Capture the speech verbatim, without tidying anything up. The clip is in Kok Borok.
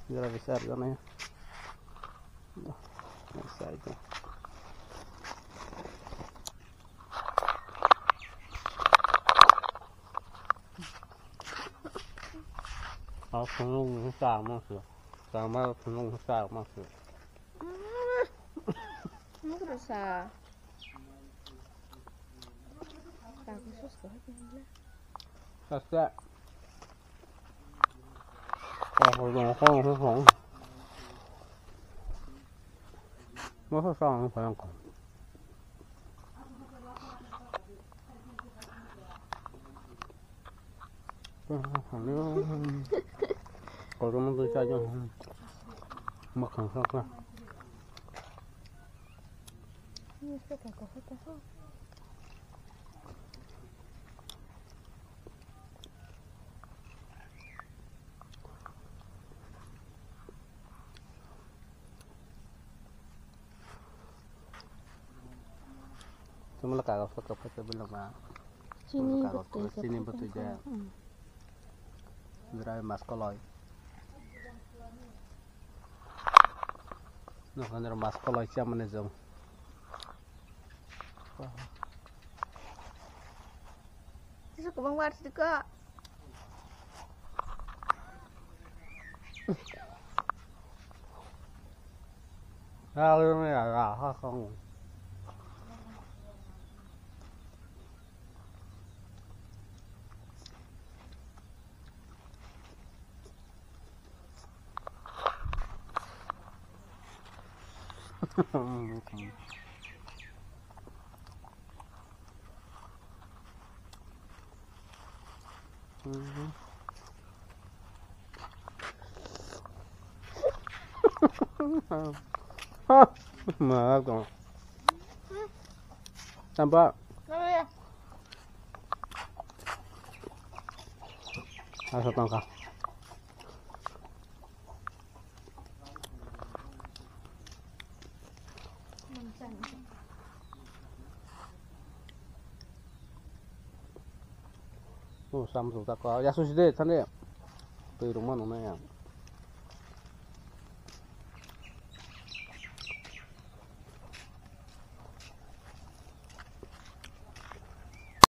Jora bisa arjana ya. Sai to. Aw, phunuk ni sa ma su. Sa ma phunuk ni sa ma su. Mukro sa. Sa ko sus ko. Sa sa. Kotorma twi chajak. Mwkhang sakha. Chumla kago photo photo bilama. Chini bwtwi, chini bwtwi de. Jora mas koloi. Nokhanero mas koloi chamani jong. Sisa kubang war sika. Ma ko. Tampa. Asa tangka. Oh, sam su tak ko. Ya su si de, than de. Twi rung ma nung na ya.